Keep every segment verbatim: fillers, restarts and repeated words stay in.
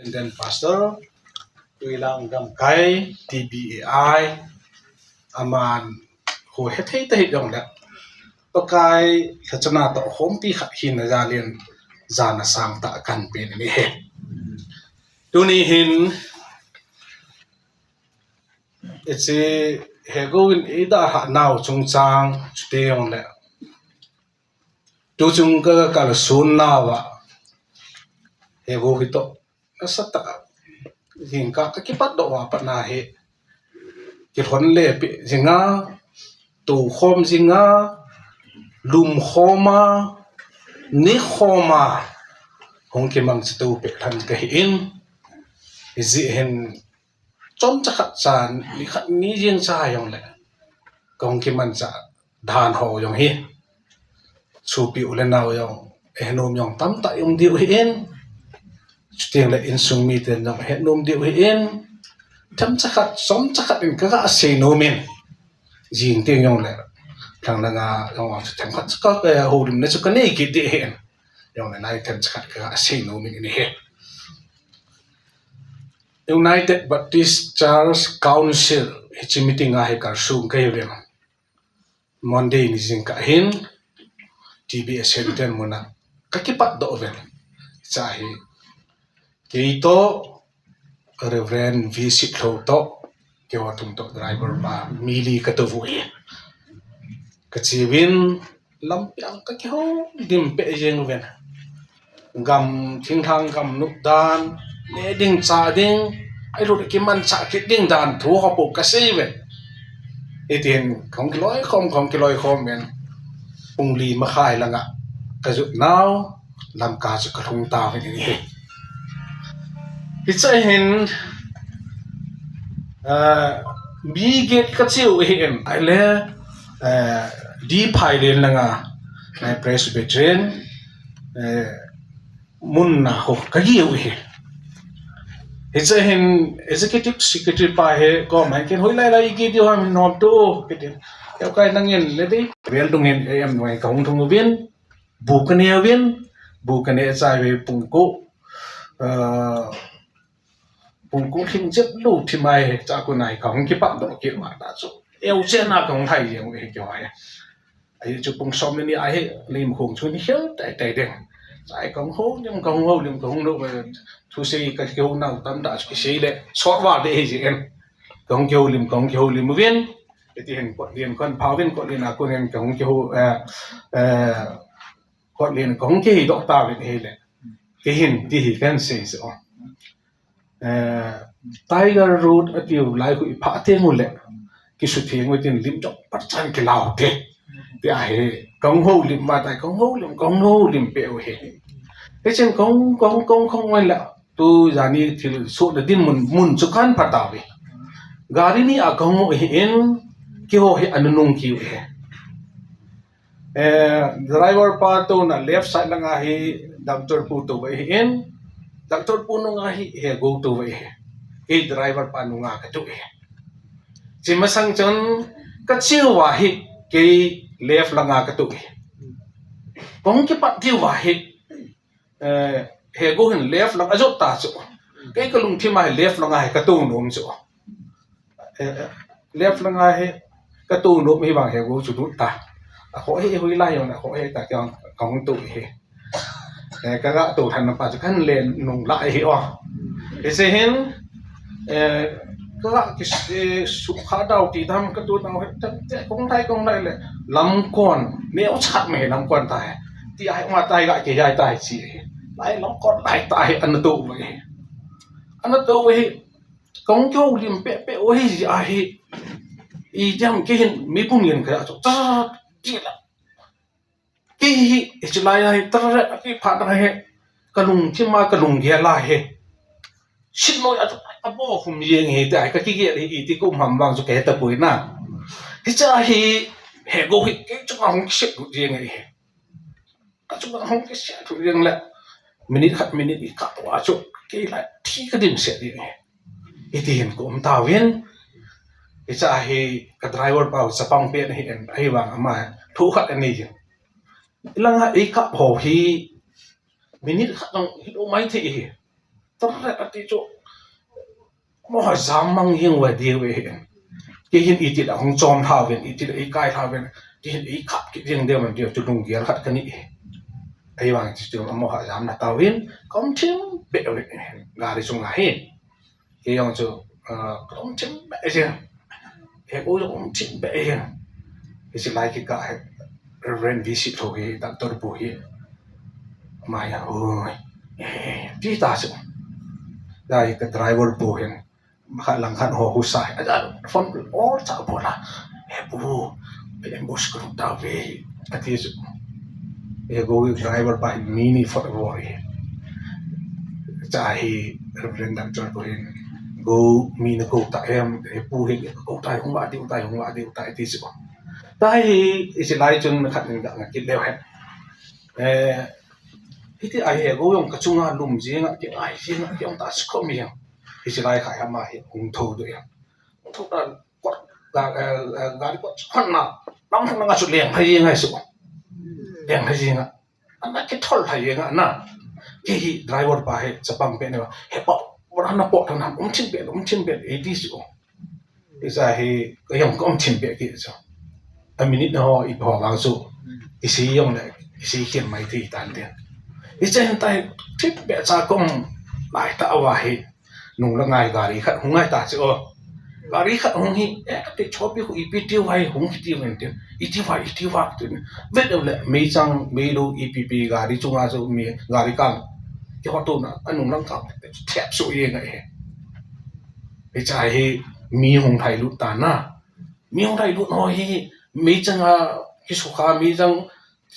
Then Pastor, Tuilang Gamkai, T B A I, aman ho hethei tahih jongle, Pakai lhachana toh khompi khat hina jal in jana sangtah kahin pen ahi. Tuni hin, hiche Hego in eidalhah nau chungchang, chuti jongle, tuchung kaga kalson nauva, Hego hitoh nasatah a jingkah kakipatdoh uva pat nahi, kilhon lepeh jinga, toukhom jinga, lumkhom a, nekhom a, hung kimangcha tou peh lhon kahin, hijeh hin chomcha khat cha, nikhat ni jeng cha jongle, kahung kimanchah dan ho jong hi, sopi u le nao jong, ahenom jong tamtah um diu ahin, chutengle insung miten jong ahenom diu ahin, themcha khat, chomcha khat in kaga seinom in, jing teng jongle, lhang langa jong chu themkhat chu ka, eh, houlimna chu kanei kit ding ahin, jongle lai themcha khat kaga seinom in ahi. United Baptist Church Council, hiche meeting a hi kalsong kahiuvin, Monday ni jingkah hin T B A Center muna kakipatdoh uvin, hiche hi keitoh, Reverend V Sitlhou toh, keiho thum toh, driver pa mi li katou uve. Kacheuvin, lampi a kakihoulim peh jeng uvin, gam, thinglhang gam nop dan, neh ding chah ding, ahiloule kimanchah kit ding dan thu ho bou kasei uvin. Hitin kahung kiloikhom, kahung kiloikhom uvin, pung li makhai langa kajot nau, Lamka chu kalhung tauvin ahi. Hiche hin, eh, mi get kacheu ahin, ahile, eh, D. Phailen langa, eh, Presbyterian, eh, munna ho kageu ahi. Hiche hin Executive Secretary pa hi koma hin ken hoilai lai igel diu ham nomtah u, kiti. Keiho kai nangin le dei, vel dung hin A M noi kahung lhung uvin, bu kaneuvin, bu kaneh chai uve pung ko, ah, pung ko lhing jep lou thim ahi, chua kon ahi kahung kipatdoh kit uva tah chu, euchenna kahung lhai jeng uve keiho hi. Ahi chu pung som le ni ahi, lim khong chu ni khel teitei ding. Chua hi kahung houlim, kahung houlim, kahung lou, eh, thusei kakihounau tamtah chu kisei le sot val ding ahi jeh in, kahung kihoulim, kahung kihoulim uvin, hiti hin kotlen kahin phauvin, kotlen a kon hin kahung kihou, eh, eh, kotlen kahung kiheidoh tauvin ahile, kei hin ti hi kahin sei chu, eh, Tiger Road atiu lai khu iphah teng uleh, kisutheng u tin lim jong patchan kilau te, ti ahi. Kahung houlim uva tai, kahung houlim, kahung houlim peh u ahi. Hichun kahung, kahung, kahung, kahung uva le, tu jani thilsohna dinmun, mun chu kahin pha tauve. Gari ni a kahung u ahin, keiho hi ana nung kit u ahi. Eh, driver pa touna left side langa hi Doctor Pu tou ahin, Doctor Pu nunga hi Hego tou ahi. Kei driver pa nunga katou ahi. Hiche masang chun kacheu uva hi kei left langa katou ahi. Kahung kipat diu va hi, eh, Hego hin left lang ajot ta chu, kei kalungthim a hi left langa hi katou nom chu. Eh, eh, left langa hi katou nom hivang Hego chu lut ta. Akhoh hi hoilai jong akhoh hi ta, kei kahung tou ahi. Eh, kaga tou lhan pa chu kahin le nung lai ahi o. Hiche hin, eh, kaga ki, eh, sukha dau ti dam katou nau hi, te, te, kahung lai, kahung lai le, lamkon, neocha khat mai lamkon tahi. Ti ahi, ma tahi ga kei jai tahi chi ahi. Lai lamkon lai tahi, ana tou uve. Ana tou uve hi, kahung kihoulim pehpeh u ahi jeh ahi. Idam kei hin mi pum yen kaja chu, ta, ti la. Kei hi, hiche lai a hi, tara, ati phat na hi, kalungthim a, kalunggel a hi. Sitlhou a chu, abo khum jeng hi, ti ahi, kakigel hi, iti kaum ham vang chu kahe tapoi na. Hiche a hi, Hego hi, kei chunga hung kiset lut jeng ahi. Kachunga hung kiset lut jeng le, minute khat, minute ni kah uva chu, kei la thi kadimset jeng ahi. Hiti hin kaum tauvin, hiche a hi ka driver pa u chapang pen ahin, ahivang ama thu khat anei jin. Ilanga eikap ho hi minute khat jong hilou maithei ahi. Tor le ati chu. Mo ha jam mang jing uva diu e. Kei hin iti la hung chom tha uvin, iti la i kai tha uvin, kei hin i khap kit jing diu man diu chu lunggel khat ka nei e. Ahivang chu chu mo ha jam na ta uvin, ka um thim be uve. Gari chung la hi. Kei jong chu, ah, ka um thim be jing. He ko jong um thim be jing. Hiche lai kikah hi Reverend V C Tho hi, Doctor pu hi. Ama hi, oi. Eh, ti ta chu. Lai ka driver pu hin. Khat lang khat ho husa. Aja phone or cha bola. He pu, ambush ka ta ve. Ati chu. He ko driver pa hin mi ni phot vo re. Cha hi Reverend Doctor pu hin. Ko mi na ko ta em, he pu hin ko ta hung va diu ta, hung va diu ta ati chu. Ta hi, hiche lai chun khat in ga kit leu hen. Eh, hiti a hi he ko jong ka chunga lum jing a, kingai jing a, ki ong ta si ko mi jong. Hiche lai kha ama hi hung tho doh jeng. Hung tho ta, kot, ga, eh, eh, gari kot hon na, lam hon na nga chu leng hai jeng hai su. Leng hai jeng a. Ana kithol hai jeng a na. Kei hi driver pa hi chapang pe ne ba. He pa, bora na po ta na, um thim pe, um thim pe, e di su. Hiche hi, ka jong ka um thim be kit chu. A minute na ho, i ho vang chu. I si jong le, i si khin mai thei tan tin. Hiche hin ta hi, thim be cha ka um lai ta uva hi. Nung la ngai gari khat hung ngai ta chu o. Gari khat hung hi, eh, ka te chopi khu ipi tiu vai hung kiti uvin tin. Iti vai, iti vai tin. Vet le, meichang, meilou ipi pi gari chunga chu mi, gari kang. Kihotona, a nung lang kang, thep su jeng a hi. Hiche hi mi hung thai lut ta na. Mi hung thai lut ho hi, meichang a kisukha, meichang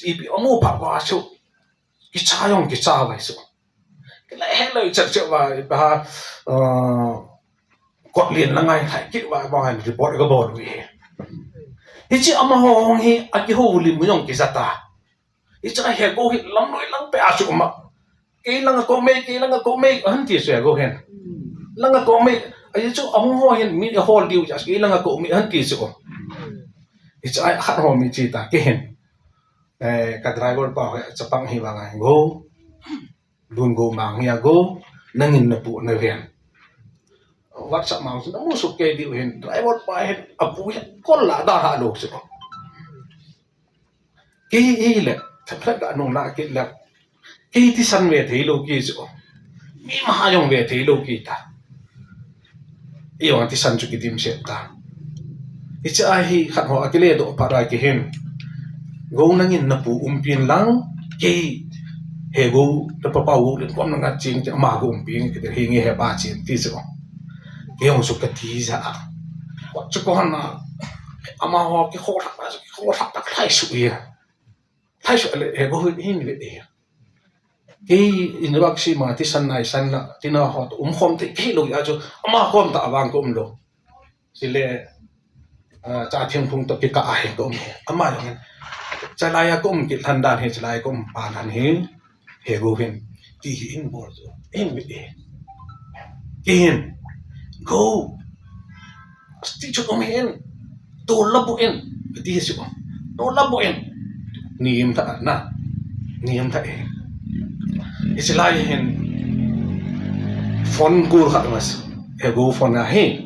ipi amu pha va chu. Kicha jong kicha vai chu. Kila he loi chat chat va, ba, uh, kot lien la ngai thai kit va, va report ka bol uve. Hiche amaho hung hi, a kiho lim jong kija ta. Hiche a he ko hi lam noi lang pe a chu ma. Kei langa ko mei, kei langa ko mei, ahin ti chu he ko hin. Langa ko mei, ahi chu ahung ho hin, mi hol diu chu, kei langa ko mei, ahin ti chu. Hiche a khat ho mi chi ta, kei hin. Eh, ka driver pa ho, chapang hi vang a, go. Dun go mang hi a go, nangin na pu na ven. WhatsApp mang chu, na mu suk kei diu hin, driver pa hin, a pu hin, kol la da ha lo chu. Kei hi le, themkhat ka nung la kit le. Kei thisan ve thei lou kei chu. Mi ma ha jong ve thei lou kei ta. Ei jong thisan chu kidim set ta. Hiche a hi khat ho a kile doh phat a kei hin. Go nangin na pu um pin lang kei he go na papa go le kom na nga ching te ama go um pin kei te hi nge he pa chin ti chu. Kei jong chu ka ti ja a. Ko chu ko han na. Amaho kikhoh thak, kikhoh thak ta lai su e. Lai su le, he ko hin hin ve e. Kei in vak si ma thisan nai san la, tina ho to um khom te kei lou a chu, ama khom ta vang ko um lou. Chule, ah, cha thiang phung to kikah a he ko um he. Ama jong hin. Chalai a ko um kit lhan dan he, chalai ko um pa lhan he. He go hin, ti hi in bol chu, in mit e. Ti hin, go. Ti chu um hin, to la bu in, ti hi chu, to la bu in. Niam tha na, niam tha e. Hiche lai hin, phone call khat mas, he go phone a hi.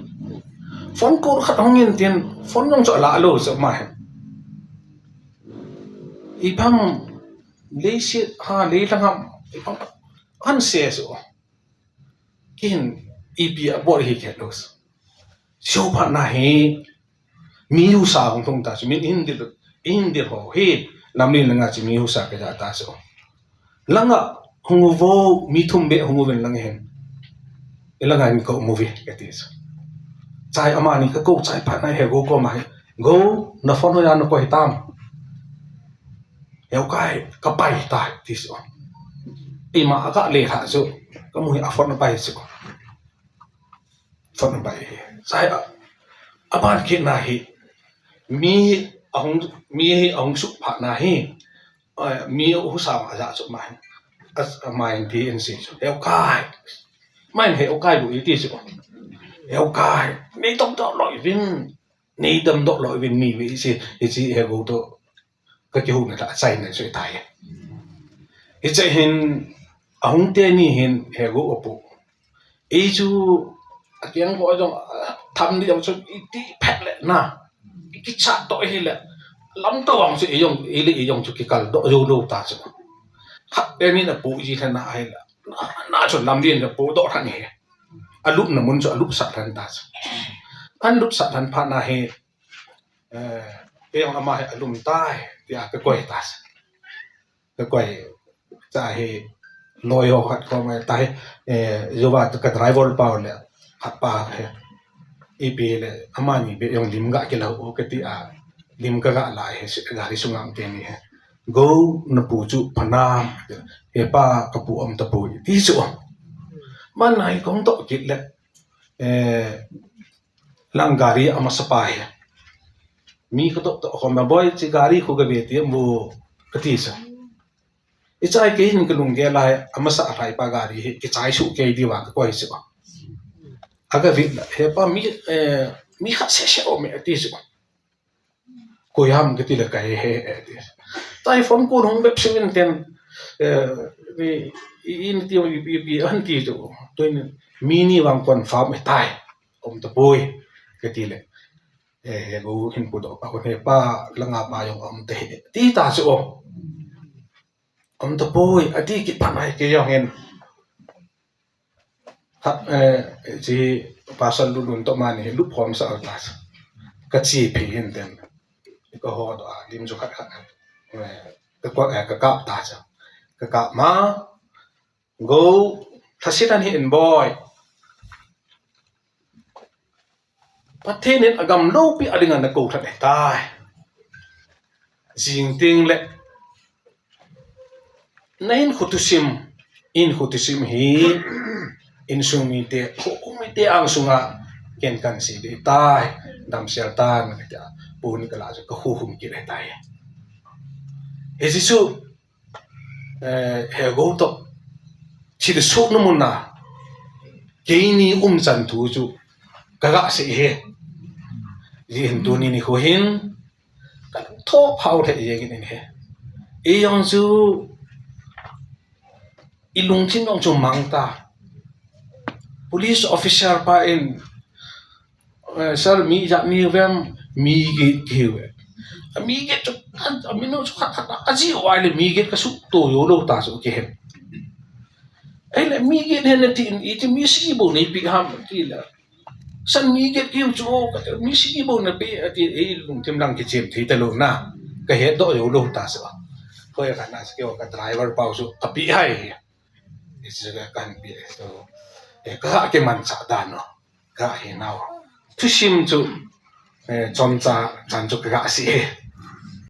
Phone call khat hung in tin, phone jong chu la lou chu ma hin. Ipi ham, leiset ha, leilang ham, ipi ham, An se so. Kin ipi a bol hi ke los. Sio phat na hi mi husa hung thung ta chu min in dil, in dil ho hi. Lamlin langa chu mi husa ke ja ta so. Langa hung vo mi thum be hung ven lang hen. Ilanga in ko mu ve ke ti so. Chai amani ka ko chai phat na he go ko ma he. Go na phone ho ya na ko hi tam. He kai ka pai ta ti so. Ima ka le tha so. Ka mu hi a phone pai so. Phone pai. Sai a. Aban kit na hi. Mi ahung, mi hi ahung su phat na hi. Ai, mi husa ma ja so ma hi. As ma in ti in si so. He kai. Ma in he kai bu i ti so. He kai. Nei tom to loi vin. Nei dam doh loi vin ni ve si, hiche he go to ka kihou na ta chai na so tai. Hiche hin ahung te ni hin he go apu. Ei chu akeng ko jong tham ni jong chu iti phet le na. Kichat to hi le. Lam to ang chu ei jong ei le ei jong chu kikal do jo lo ta chu. Khat te ni na pu ji thana ai la. Na chu lam din na pu do thani he. Alup na mun chu alup sa than ta chu. An lup sa than pha na he. Eh, ei jong ama he alum tai tia ka koi ta chu. Ka koi cha hi loi ho khat ko mai ta hi, eh, Jova ka driver pa le khat pa he. Ipi le amani be jong lim ga kila u ka ti a, lim ka ga la he, gari sunga te ni he. Go na pu chu phanam, he pa ka pu um ta pu ti chu. Man ai kong to kit le, eh, lang gari amasa pa he. Mi ka to to ko ma boy chi gari ko ga be ti mu ka ti sa. Ichai kei hin ka lunggel lai, amasa a hlai pa gari hi, kichai suh kei diu a ka koi chu. Aga vit la, he pa mi, eh, mi khat sese um e ati chu. Koi ham ka ti le ka he he e ti. Tai phone ko hung bep sing in ten, eh, i, i, in ti, i, i, i, an ti chu. Tuin mi ni vang confirm e tai. Um ta poi ka ti le. Eh, he go hin pu do, a ko he pa, langa pa jong um te he. Ti ta chu. Um ta poi, ati kit phat nai kei jong hin. Khat, eh, chi pasal lu lun to mani, lu phom sa ta. Ka chi phi hin ten. Ka ho do a, lim chu khat khat. Eh, ka ko, eh, ka kap ta cha. Ka kap ma, go, thasit an hi in boy. Pathen in agam lopi a dinga na ko that e tai. Jing ting le. Na in khutusim, in khutusim hi, in sung mi te, khu, khu mi te ang sunga, ken kan si de tai, dam sel tan, ka tia, pun ka la, ka khu hum ki le tai. He Jesu, eh, he go to, chi de suk na mun na, keini um chan thu chu, ka ga se he. Ji hin tu ni ni khu hin, Ka tho phau the ye gin in he. I jong chu, i lungthim jong chu mang ta. Police officer pa in, eh, sir, mi ja ni vem, mi git ki ve. A mi git chu, a, a mi no chu khat khat, a ji wa le mi git ka su to yo lo ta su ki he. Ei le mi git he ne ti, i ti mi si bo ne pi ham ti le. San mi git ki chu, ka ti, mi si bo na pe, ati, ei, lungthim lang kichem thei ta lo na. Ka he do yo lo ta so. Ko ya ka na ske ka driver pau so, ka pi hai. Is ka kan pi so. E ka ke man cha da no. Ka he nau. Thusim chu, eh, chomcha chan chu ka si he.